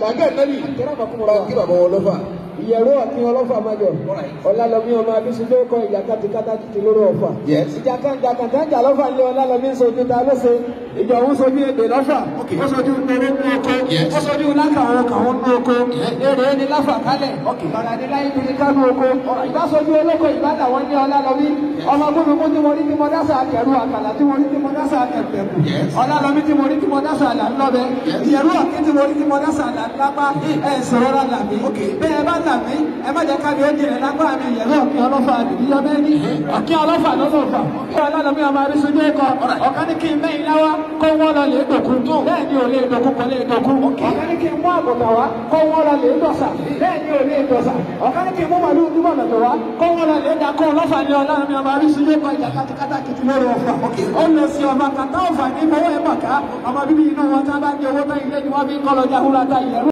Bàbá Nẹ́bí kí bàbá wọn lọ́fà. Ìyẹ̀rú ọ̀kín ọlọ́fà májọ. Ọlálọ́mí ọmọ Abísúndé kọ ìjàkadì kátà títí lórí ọ̀fà. Ìjàkadì lọ́fà ní Ọlálọ́mí ń sojú ta ló ṣe. Ìjọ òun sojú ebè lọ́fà. Ó sojú nínú oko. Ó sojú lákàwọn kàwọn nínú oko. Èrè ni láfà kálẹ̀. Bàrà ni láyé ní kánú oko. Ìbá sojú olóko ìbádà wọn ní Ọlálọ́mí. Ọmọ gbóngbó tí mo rí tí mo dásà kẹrù àkàlà tí mo rí tí mo dásà kẹ̀kẹ̀kù. Ọlálọ́mí tí mo rí tí mo dásà là ń lọ́bẹ. Ìyẹ̀rú ọ̀kín tí mo rí tí mo dásà là ń lápá. Ẹ̀ sọ̀rọ̀ rà làmí. Bẹ́ẹ̀ bá làmí, ẹ má jẹ́ ká mi ó jìnà lápá mi. Ìyẹ̀rú ọ̀kín ọlọ́fà àdìyọ mẹ́ni. Ọ̀kín ọlọ́fà lọ́fà. Ọlálọ́mí ọmọ Abísúndé kọ. Ọ̀kan ní kí n mẹ́yìn láwá kó wọ́n lọ lè dòkun. Bẹ́ẹ̀ ni ò lè dòkun kò lè dòkun. Ọ̀kan ní kí n mú àgùntàn wá kó wọ́n lọ lè dọ̀sà. Bẹ́ẹ̀ ni ò lè dọ̀sà. Ọ̀kan ní kí n mú màlúù dúbọ̀ lọ́dọ̀ wá kó wọ́n lọ lè dàkó ọlọ́fà ní Ọlálọ́mí ọmọ Abísúndé kọ ìjà katakata kìtì lórí ọ̀fà. Ó lọ sí ọba kàtá ọ̀fà ní owó ẹ̀ mọ̀ká. Ọmọ bíbí inú wọn tá bá ní owó tán ilé ni wọ́n fi ń kọ́ lọ jáhúrátá ìyẹ̀rú.